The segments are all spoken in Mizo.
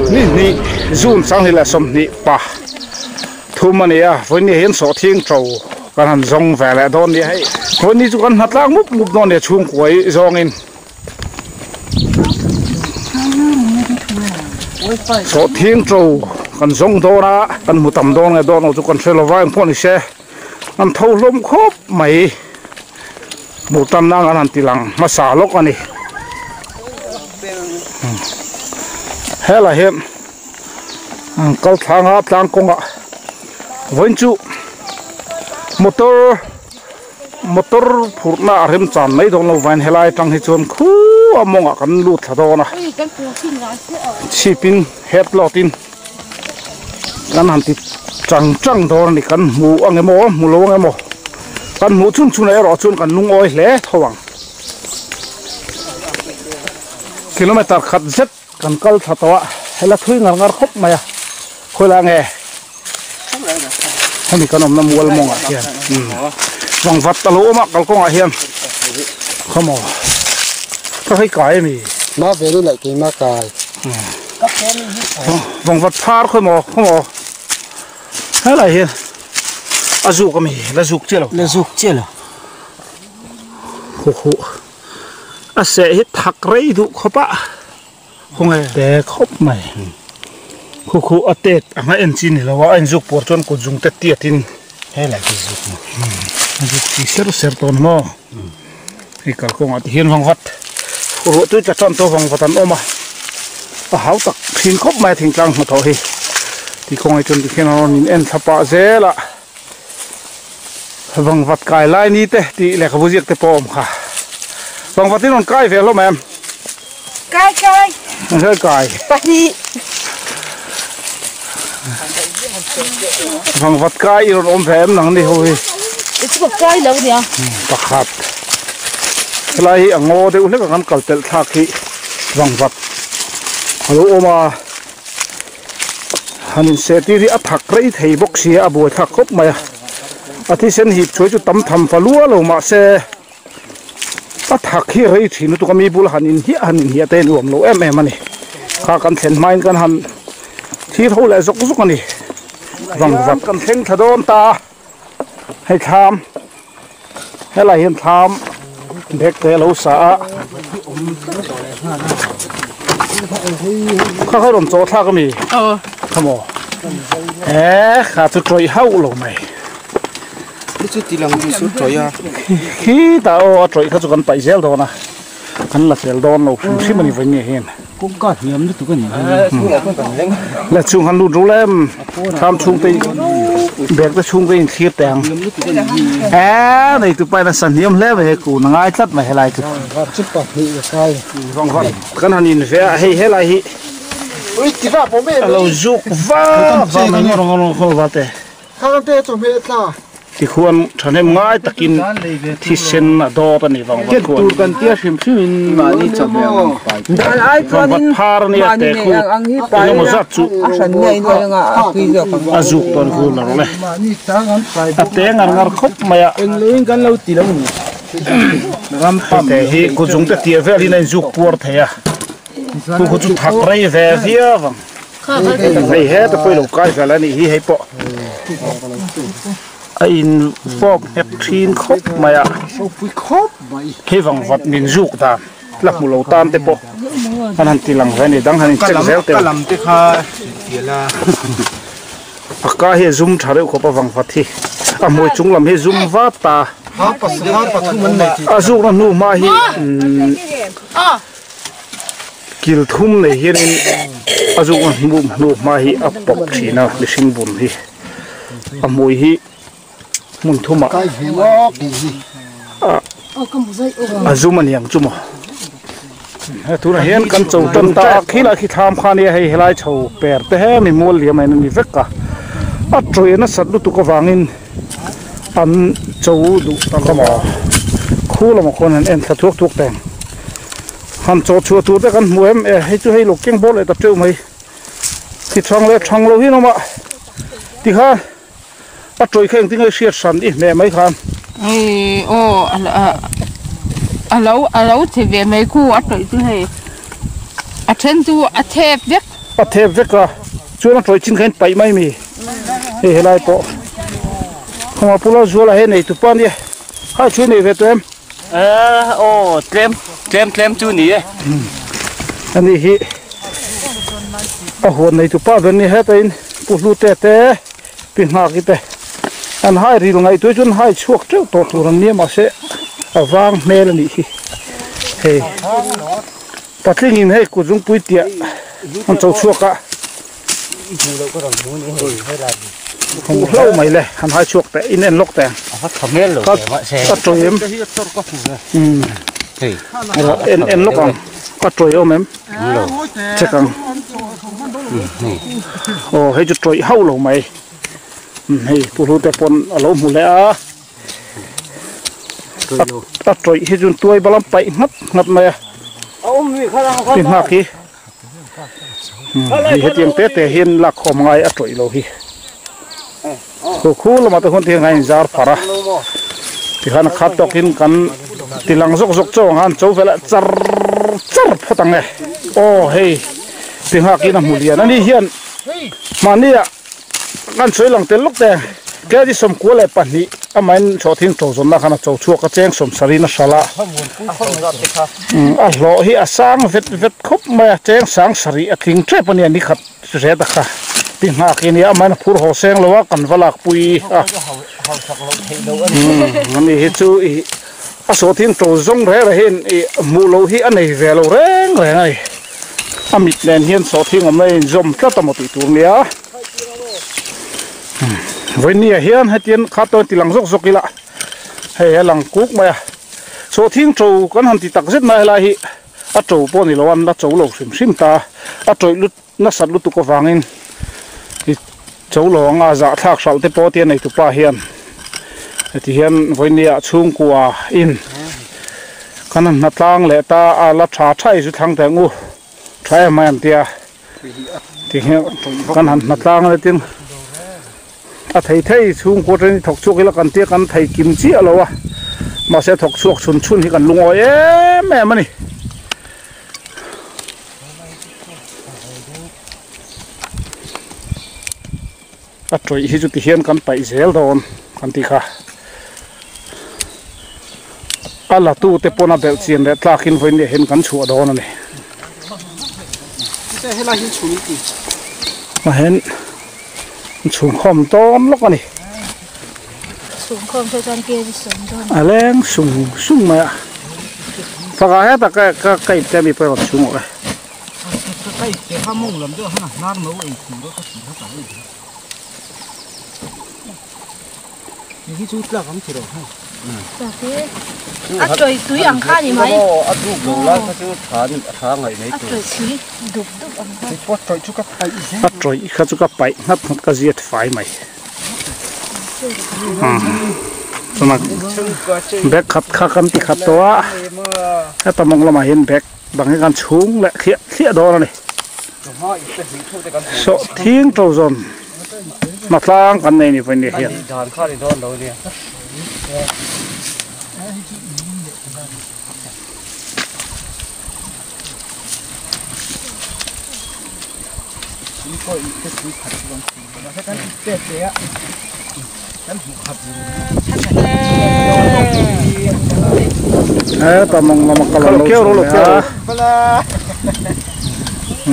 Ni hnih June sanghnih leh sawmhnih pa thum a ni a, vawiin hian sawhthing to kan han zawng ve leh dawn nia hei. Vawiin chu kan hna tlang mup mup dawn nia chhungkuai zawngin. Sawhthing to kan zawng dawn a, kan hmu tam dawn nge dawn lo chu kan hre lo va, engpawh ni se an tho hlawm khawp mai. Hmuh tan nan an han ti lang hmasa lawk a ni. Helai hian an kal thlang a tlang kawngah vawiin chu motor motor phurhna a rem chan mai dawn lo vain helai atang hi chuan khu a mawngah kan lut thla dawn a chhipin head load in kan han ti chang chang dawn a ni kan hmu ang emaw hmu lo ang emaw kan hmuh chhun chhunah erawh chuan kan lungawi hle tho ang kilometer khat zet kan kal thla tawh a hela thui ngar ngar khawp mai a khawilai nge hemi kan awmna mual mawngah hian vangvat a lo awm a kalkawngah hian khawmaw ka hei kai a mi ma ve ni laih keima kai vangvat phar khawmaw khawmaw helai hian a zuk a mi la zuk chiah lo la zuk chiah lo hu hu a seh hi thak rei duh khawp a. Khawnge te khawp mai khu khu a tet anga en chi ni lo a a inzuk pawr chuan kut zung te tiat in helai hi zuk maw a zuk chi ser ser tawh ni maw hei kalkawngah te hian vang vat ruah tui tla tan tawh vang vat an awm a a hau tak thin khawp mai a thingtlang hnathawh hi ti kawngah chuan tikhian an rawn in en thla pah zel a vangvat kai lai ni te tih lehkhabu ziak te pawh a awm kha vangvat in rawn kai ve hlawm em kai kai kai kai pahnih vangvat kai i rawn awm ve em nang ni ho hi i chu ka kai lo nia pakhat helai hi a ngaw deuh hlek a kan kal pelh thlak hi vangvat a lo awm a. Han insehtir hi a thak rei thei bawk si a, a buaithlak khawp mai a. A thisen hip chhuai chu tam tham fa lua lo mahse a thak hi rei thin lutuk a, mi bula han inhiah han inhiah te nuam lo em em a ni. Kha kan thlen hmain kan han thir ho leh zawk zawk a ni. Vangvat kan thleng thla dawn ta a, hei thlam helai hian thlam bag te a lo sa a kha kha rawn chaw thlak ami kha maw he kha chu tawih hauh lo mai hi chu ti lang chu tawih a khi ta aw a tawih kha chu kan paih zel dawn a kan la fel dawn lo hrim hrim ani vawiin nge hian kawngka hniam lutuk ani la chhung han lut rul em thlam chhung te bag te chhung te in thlir teh ang e nei tu paina sa hniam hle mai he kun a ngai tlat mai helai chu kan han in ve a hei helai hi a lo zuk va va mai ngawr ngawr te. Tikhuan thahnem ngai takin thisen a dawt a ni vang vat khuan. Vang vat phar a nia te khu engemaw zat chu a zuk tawn khu la rawh le. A te ngar ngar khawp mai a. Hei te hi kut zung te tia vel in a inzuk puar thei a. Khu khu chu thak rei ve viau ang. Hei heta pawh i lo kai vel a nih hi hei pawh a in fawp nghet thin khawp mai a hei vang vat min zuk dan la hmu lo tan te pawh an han ti lang ve a ni dang han in check zel teh a ka hi a zum tha reuh khawp a vang vat hi a hmui chung lam hi zum vat ta a zukna hnu hma hi Kil thum nei hianin a zuk a hmuh hnuh hma hi a pawp thin a mihring bun hi a hmui hi hmun thumah a zum a niang chu maw he tunah hian kan cho tan ta a khilai khi thlam kha ania hei helai chho per te he mi mual liam a in a ni vek a a tawih nasat lutuk avangin an cho duh ta lo maw khu lamah khuan an en thla thuak thuak teng. Han chaw chhuah tur te kan hmu em e hei chu hei lo keng bawr leh ta teuh mai ti thang leh thang lo hian awm a tikhan a tawih kha engtin nge hriat hran i hmeh mai khan aw a. Alo alo chhe ve mai khu a tawih chu hei a then chu a thep vek. A thep vek a, chuan a tawih chin kha in paih mai mi hei helai pawh khawma pula zuala he nei tupa ania khai chhui nei ve tawh em? Aw tlem tlem tlem chu ni e. Ani hi a huan nei tupa ber nia heta in pu hlute te Pi Nghaki te an hai ril ngaihtuah chuan hai chhuak teuh tawh tur an nia mahse a vang hmel a nih hi hei patlingin hei kut zungpui tiah an cho chhuak a hmu hlo mai le han hai chhuak teh in en lawk teh ang ka tawih em en en lawk ang ka tawih awm em. Check ang aw hei chu tawih hauh lo mai hei pu hlu te pawn a lo hmu leh a a tawih hi chuan tuai bal a paih nghat nghat mai a ti nghak hi hei hetiang te te hian lak khawm ngai a tawih lo hi khu khu lamah te huan ti hian kan inzar pharh a tikhan a khat tawkin kan ti lang zawk zawk chaw ang khan cho velah char char phawt ang e aw hei ti nghakin a hmu lian ani hian mahnia kan sawi lang tel lawk te kg 92 amahin chawhthing to zawnna khan a cho chhuak a cheng 70 a hralh a a hlawh hi a sang vet vet khawp mai a cheng 70 a tling tep a nia nikhat Zeta kha ti nghak i nia amahin a phur haw seng lo a kan va lak pui a ani hi chu ih a sawhthing to zawng reng reng hian ih hmuh loh hi a nei ve lo reng reng a ni a mit nen hian sawhthing awmna a inzawm tlat a maw tih tur nia vawinia hian hetiang kha tawn ti lang zawk zawk ila hei a lang kuk mai a sawhthing to kan han ti tak zet mai helai hi. A to pawh ni lo an la cho lo hrim hrim ta a tawih lut nasat lutuk avangin i cho lo anga zahthlak hralh te pawh tia neitu pa hian heti hian vawinia chhungkua in kan han hnatlang leh ta a la tha tha i zu thlang teh ang u tha em mai an tia ti hian kan han hnatlang a tin a thei thei chhungkua atangin i thawk chhuak ila kan tia kan thei kim chiah lo a mahse thawk chhuak chhun chhun hi kan lungawi em em a ni. A tawih hi chu ti hian kan paih zel dawn kan tih kha a la tu te pawn a belh chian leh tlak in vawiin leh hian kan chhuah dawn a ni. A hen chhungkhawm tawn lawk a ni. A leng sung sung mai a pakah hetah ka ka ip te mi pawh a rawn chhung awh e. A tawih tui ang kha ni mai. A duk lo lai kha chu tha ni a tha ngaih mai tur. A tawih tui dup dup ang kha. A tawih kha chu ka paih nghat nghat ka ziat fai mai. Chuan bag khat kha kan ti khat tawh a heta mawng lamah hian bag Bang hi kan chhung leh thliah thliah dawn a ni. Sawhthing to zawn hnatlang kan nei ni vawiin ni hian. Heta mawng lama kal an lo chhuak leh a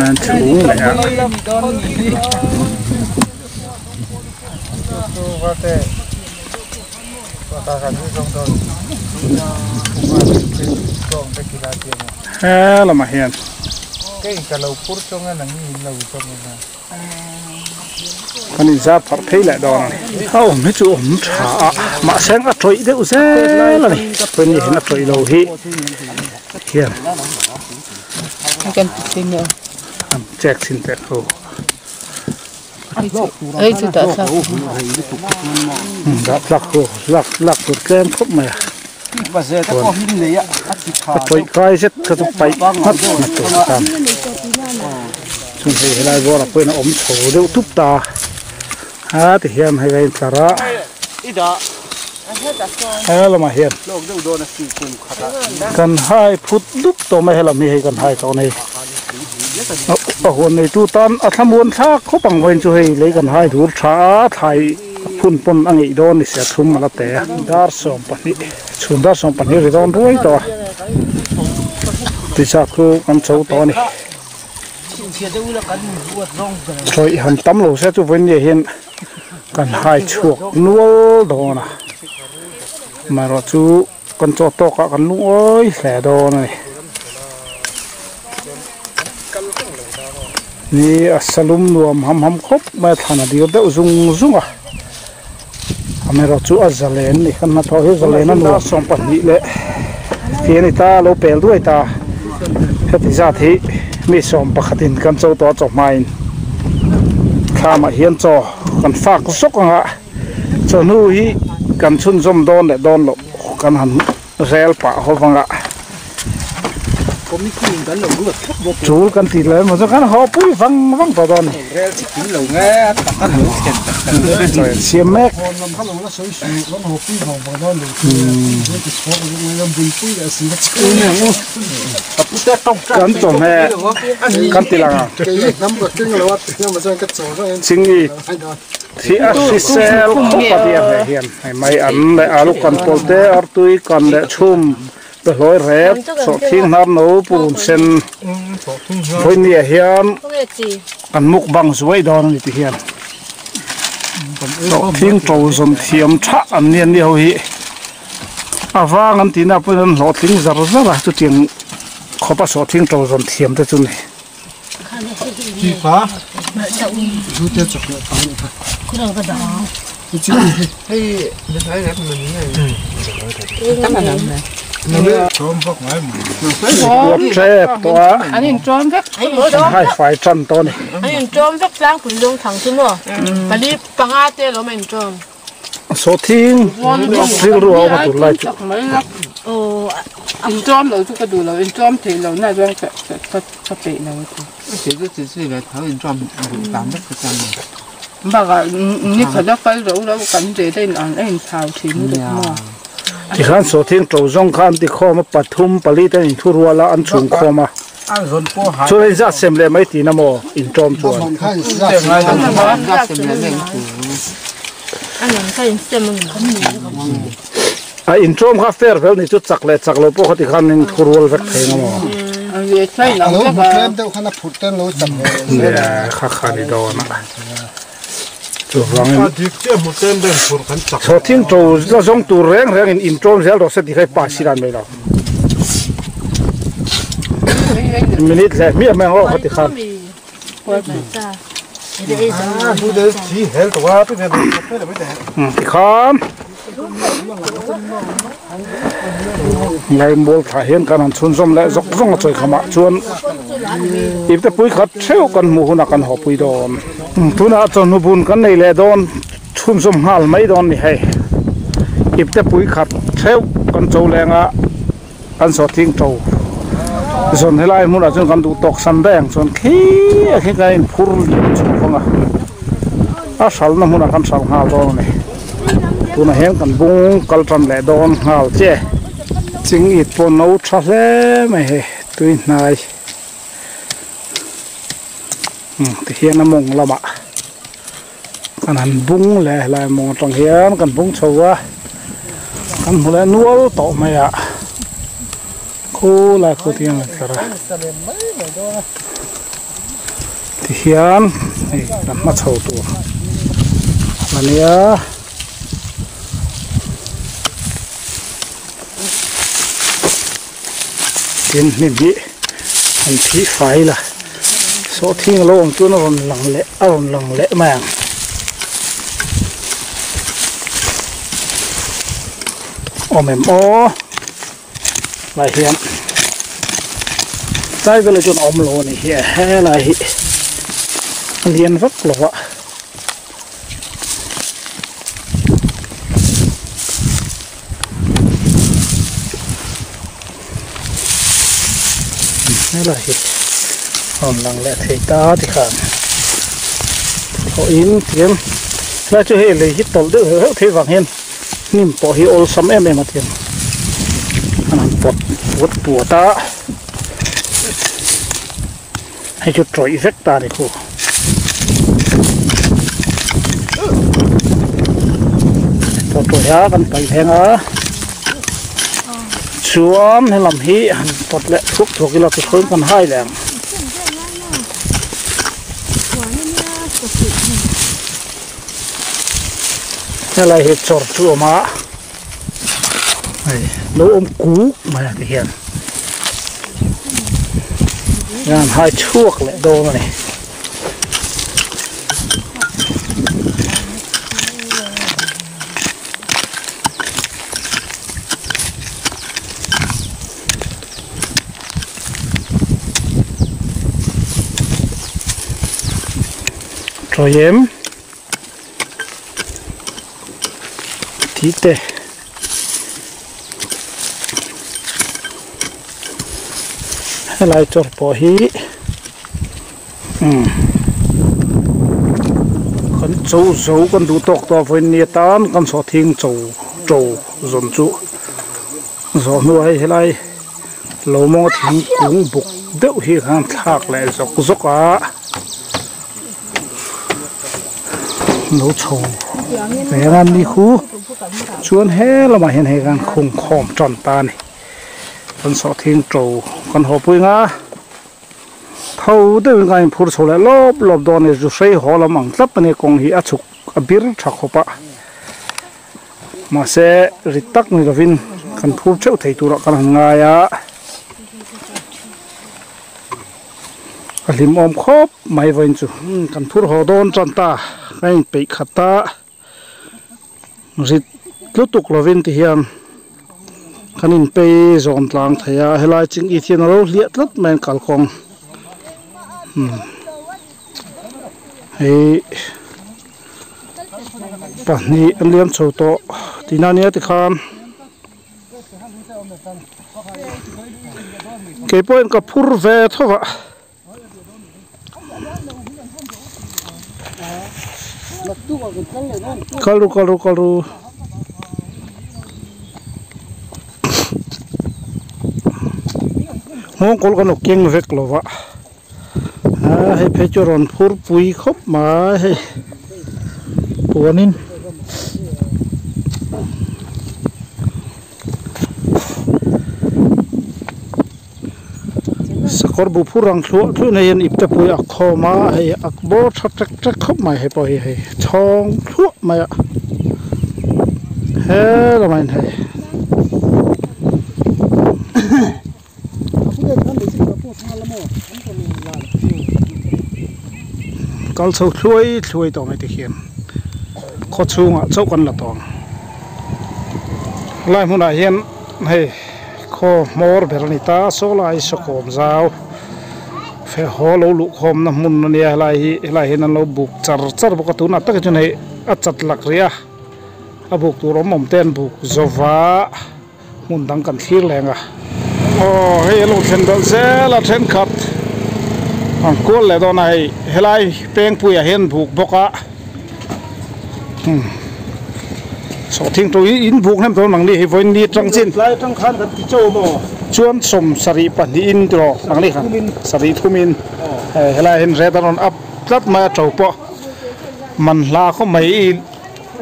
an chhung leh a. He lamah hian. Kan inzar pharh phei leh dawn a ni. A awm hi chu awm tha a, mahse a tawih deuh zel a ni. Pawimawh hian a tawih lo hi hian an check chhin teh ho. Dah tlak ho lak lak tur tlem khawp mai a. A tawih kai zet kha chu paih nghat nghat tur a tan. Chuan hei helai bawrah pawhin a awm chho deuh tup ta a ti hian hei a intlar a. He lamah hian kan hai phut dup tawh mai helam hi hei kan hai tawh a ni. A huan neitu tan a thlamuan thlak khawp ang vawiin chu hei lei kan hai dur tha a thlai phun pawn a ngeih dawn ni serthlum a la pe a. Dar 12 chhun dar 12 ri dawn ruai tawh a tizat chu kan cho tawh a ni. Thlawih han tam lo se chu vawiin ni ah hian kan hai chhuak nual dawn a amaherawh chu kan chaw tawk ah kan lungawi hle dawn a ni. Ni a salum nuam ham ham khawp mai a thlan a dir deuh zung zung a amaherawh chu a zalen a ni kan hnathawh hi zalen a nuam 12 leh ti a ni ta a lo pel duai ta heti zat hi mi 11 in kan cho tawh a chaw hmain thlamah hian chaw kan fak zawk ang a chawhnu hi kan chhunzawm dawn leh dawn loh kan han rel pah ho vanga chul kan tih leh emaw chu kan haw pui vang vang tawh dawn a ni siam mek. Kan chawhmeh kan ti lang ang chingit hi a hrisel khawp a tia hle hian hei mai an leh alu kan pawlh te artui kan leh chhum behlawi rep sawhthing hnar no purun sen vawiin ah hian kan mukbang zuai dawn a ni ti hian. Sawhthing to zawn thiam tha an ni an ni ho hi a vang an tihna pawhin an hlawhtling zar zar a chutiang khawpa sawhthing to zawn thiam te chu ni. Kuat tep tawh a An inṭawm vek. An hai fai ṭan tawh a ni. An inṭawm vek tlangpui lung thang chu maw pali panga te alawm a inṭawm. Sawhthing rilru a awm a tur lai chu. Inṭawm lo chu ka duh lo inṭawm theih lo na chuan ka ka peih lo a ti. Bakah ni khat a kal ro ro kan ve daih ang a inchau thin lutuk maw. Tikhan sawhthing to zawng kha an ti khawm a pathum pali te an inthu rual a an chhung khawm a chuan a inzat sem leh mai tihna maw intawm chuan. A intawm kha fair vel ni chu chak leh chak lo pawh kha tikhan an inthu rual vek thei ang a maw. Kha kha ni dawn a. Chuvangin sawhthing to la zawng tur reng rengin intawm zel rawh se tih kha i pass dan mai lo. Minute leh hmiah hmiah ang aw kha ti khan. Tikhan Laimual thlah hian kan han chhunzawm leh zawk zawng a chawi khamah chuan ipte pui khat theuh kan hmuh hunah kan haw pui dawn. Tunah chawhnu bun kan nei leh dawn chhunzawm nghal mai dawn ni hei. Ipte pui khat theuh kan cho leng a kan sawhthing to zawn helai hmunah chuan kan duh tawk san daih ang chuan khi a khi kan inphur liam chhuak ang a a hralna hmunah kan hral nghal dawn a ni. Tunah hian kan bung kal tan leh dawn nghal che chingit pawh no tha hle mai hei tui hnai tihian a mawng lamah kan han bung leh helai mawng atang hian kan bung chho a kan hmu leh nual tawh mai a khulai khu te hian a tlar a tihian hei kan hma chho tur a nia. Tin hnim hi an phih fai la sawhthing alo awm chuan a rawn lang leh a rawn lang leh mai ang. Awm em aw lai hian tlai velah chuan a awm lo a ni hi helai hi a lian vak lo a. Helai hi rawn lang leh thei ta tikhan thawhin tiang helai chu hei lei hi tawlh deuh heuh heuh thei vang hian. Hnim pawh hi awlsam em em a tiang an han pawt puat puat a hei chu tawih vek ta a ni khu. Pawt tawih a kan paih hleng a chuan helam hi han pawt leh thuak thuak ila tichuan kan hai leh ang. Helai hi chawr chu a awm a hei lo awm kuk mai a tihian hian hai chhuak leh dawn a ni. Tawiem. Tih te helai chawr pawh hi umm kan cho zo kan duh tawk tawh vawiin ni atan kan sawhthing cho to zawn chu zawh hnuah hei helai lo mawnga thingkung buk deuh hi khan thlak leh zawk zawk a. Lo chho ve ang a ni khu chuan he lamah hian hei kan khung khawm tan ta a ni kan sawhthing to kan haw pui ang a tho deuhin kan inphur chho leh lawp lawp dawn a ni zu hrei haw lam ang tlat a ni kawng hi a chhuk a bir tha khawp a mahse rit tak ni lovin kan phur theuh thei turah kan han ngai a. A hlimawm khawp mai vawiin chu kan phur haw dawn tan ta ka inpeih khat a rit lutuk lovin ti hian kan inpei zawm tlang thei a helai ching it hian a lo hliah tlat mai an kalkawng hei pahnih an liam chho tawh tihna ania tikhan. Kei pawhin ka phur ve tho va. Kal ru kal ru kal ru. Nghawng kawl kan lo keng vek lo va. A hei phei chu rawn phur pui khawp mai hei puanin sakawr bu phur ang thluah thluah in hei hian ipte pui a khawm a hei a bawr tha tek tek khawp mai hei pawh hi hei chhawng thluah mai a he lamah hian hei. Kal chho thluai thluai tawh mai te khian khaw chhungah chauh kan la tawh ang helai hmunah hian hei khaw hmawr ber a ni ta saw lai sawkawm zau feh haw lo luh khawmna hmun a nia helai hi helai hian an lo buk char char bawk a tunah takah chuan hei a chat lak rih a a buk tur awm awm te an buk zo va. Hmun dang kan thlir leng a. Aw hei a lo thlen belh zel a thenkhat an kual leh dawn a hei helai pengpuiah hian buk bawk a umm sawhthing to hi in buk hnem tawh nang ni hi vawiin ni atang chin Tlai atang khan kan ti chauh maw? Chuan sawm sarih pahnihin tiraw nang ni khan sarih thumin hei helai ah hian red a rawn up tlat mai a to pawh man hla khawp mai i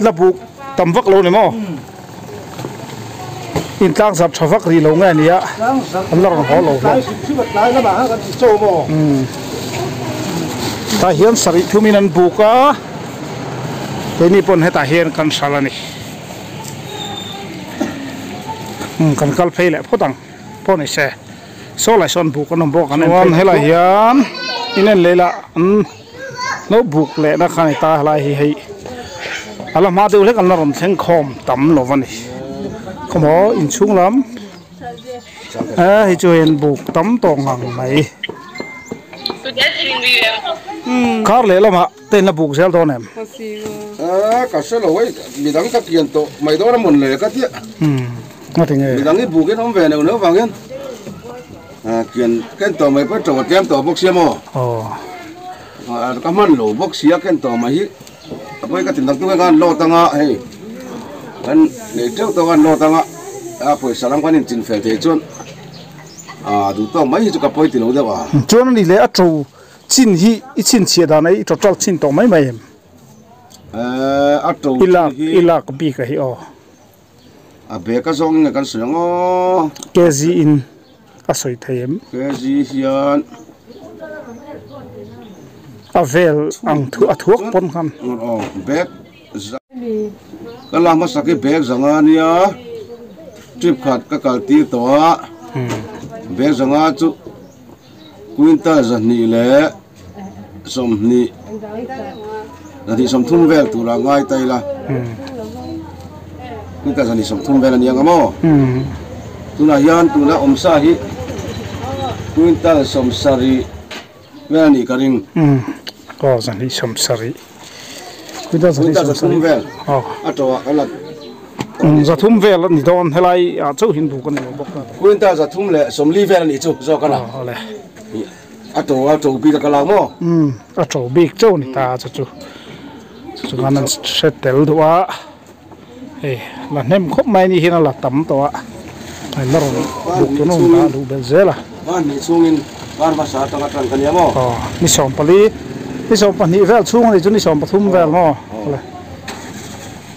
la buk tam vak lo ni maw? Intlang zar tha vak rih lo nge nia an la rawn haw lo hlawm. Tah hian sarih thumin an buk a keini pawn hetah hian kan hral a ni. Kan kal phei leh phawt ang pawh ni se saw lai sawn buk an awm bawk an en phei helai hian in en leh ila an lo buk lehna kha a ni ta helai hi hei a la hma deuh hlek an la rawn thleng khawm tam lo a ni khawmaw inchhung lam a hei chu hei an buk tam tawh ngang mai kar leh lamah te in la buk zel dawn em ka hre lo hei midang ka kian tawh mai dawn a mawn le ka tia midang hi buk in awm ve neuh neuh vang hian. Kian ken tawh mai pawh tawh a tlem tawh bawk sia maw? Aw. Ka hman lo bawk sia ken tawh mai hi a pawi ka ti nak tuk e khan load anga hei. Kan nei teuh tawk a an load anga a pawisa lam kan inchin fel thei chuan a duh tawk mai hi chu ka pawi ti lo deuh a. Chuan a ni leh a to chin hi i chhinchhiah dan a i total chin tawh mai mai em? A to chin hi. I lak bik a hi aw. A bag a zawng nge kan sawi ang aw. Kg in a sawi thei em? Kg hian. A vel ang thu a thuak pawn khan. Aw bag za ka la hmasak hi bag zanga ania trip khat ka kal tir tawh a bag zanga chu quintal zahnih leh 20 20 30 vel tura ngai ta ila quintal 20 30 vel a ni ang a maw tunah hian tuna awm sa hi quintal 70 vel a nih ka ring aw 20 quintal 30 vel a to ah kan la 300 vel a ni dawn helai ah chauh hin buk a ni lo bawk quintal 300 leh 40 vel a nih chu zawk a la A to a to bik a kal ang maw? Umm a to bik chauh a ni ta chu chu chu chu khan an hre tel duh a hei la hnem khawp mai ni hian a la tam tawh a hei la rawn buk tun a rawn dah luh belh zel a. Van hnih chhungin van hmasa atanga tan ka nia maw? Aw ni 14 ni 12 vel chhung a ni chu ni 13 vel maw? Awle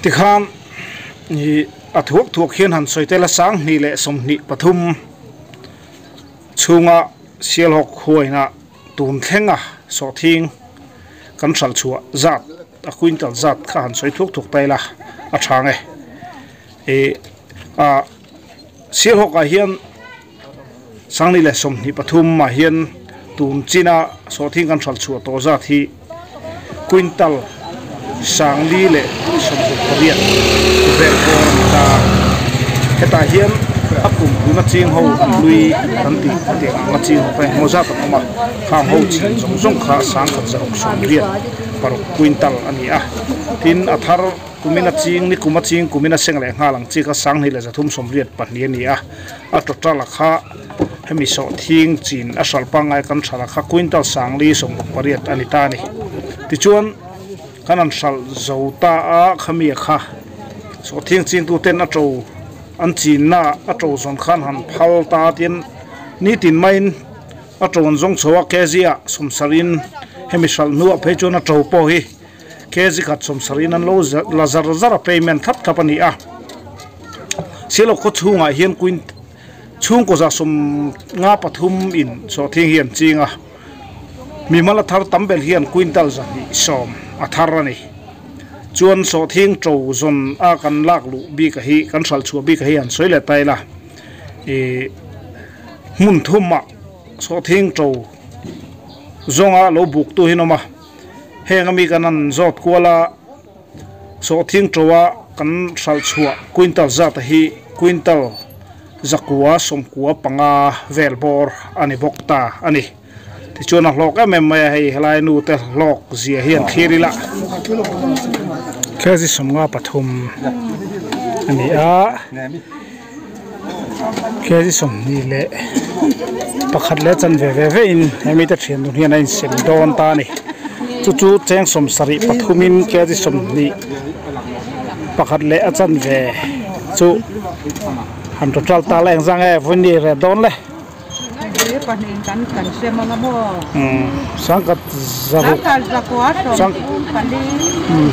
tikhan ih a thuak thuak hian han sawi tel a 2023 chhunga Sialhawk huaina tun thlenga sawhthing kan hralh chhuah zat a quintal zat kha han sawi thuak thuak ta ila a tha nge. Ih ah Sialhawk ah hian 2023 ah hian tun china sawhthing kan hralh chhuah tawh zat hi quintal 468 vel bawr a ni ta. Hetah hian a kum tuna ching ho hlui kan tih tiang anga ching ho kha engemaw zat an awm a, khang ho chin zawng zawng kha 1,686 quintal a ni a. Tin, a thar kumin a ching, ni kum a ching kumin a seng leh nghal ang chi kha 2,382 a ni a, a total a kha hemi sawhthing chin a hralh pangngai kan hralh a kha quintal 468 a ni ta a ni. Tichuan. Kan han hralh zo ta a, khami a kha sawhthing chingtu ten a to an chinna a to zawn khan han phal ta tin nitin maiin a to an zawng chho a kg ah sawmsarin hemi hralh hnuah phei chuan a to pawh hi kg khat sawmsarin an lo la zar zar a payment thlap thlap a ni a silo khaw chhungah hian quint chhungkaw za 53 in sawhthing hi an ching a. Mimal a thar tam ber hian quintal 210 a thar a ni. Chuan sawhthing to zawn a kan lak luh bik a hi kan hralh chhuah bik a hi han sawi leh ta ila ih hmun thumah sawhthing to zawnga lo buk tu hi an awm a, heng ami kan han zawt kual a sawhthing to a kan hralh chhuah quintal zat a hi quintal 995 vel bawr a ni bawk ta a ni. Tichuan a hlawk em em mai a, hei helai nu te hlawk zia hi an thlir ila. Kg 53 a ni a, kg 21 leh chanve ve ve in hemi te thian dun hian a insem dawn ta a ni. Chu chu cheng 73 in kg 21 leh a chanve chu han total ta la engzang nge vawiin reh dawn le. Sangkhat zaruk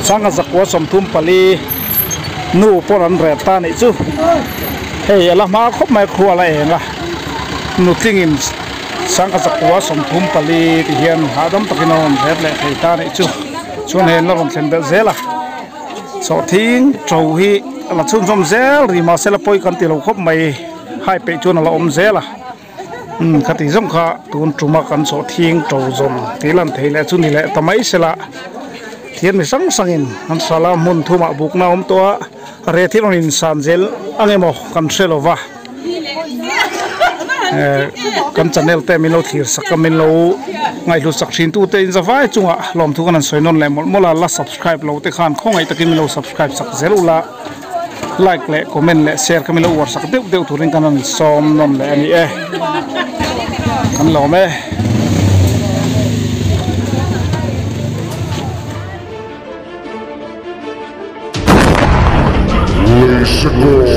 sangkhat zakua 34 nu pawh an reh ta anih chu hei a la hma khawp mai khua la eng a nutlingin sangkhat zakua 34 ti hian hahdam takin a rawn ret leh thei ta anih chu chuan hei an la rawn thlen belh zel a sawhthing to hi a la chhunzawm zel ri mahse la pawi kan ti lo khawp mai. Hai peih chuan a la awm zel a, umm khati zawng kha tun tuma kan chawh thing to zawm tih lan thei leh chu ni leh ta mai sela thian mi hrang hrangin an hralh a hmun thumah bukna a awm tawh a reh thil rawn insan zel ang emaw kan hre lo va eh kan channel te min lo thlir sak a min lo ngaihhlut sak thin tu te in zavai chungah lawmthu kan han sawi nawn leh mawlh mawlh a la subscribe lo te khan khawngaih takin min lo subscribe sak zel ula. Like leh comment leh share kha min lo uar sak deuh deuh turin kan rawn sawm nawn leh a ni e kan lawm e. Leisekawt.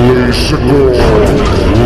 Leisekawt.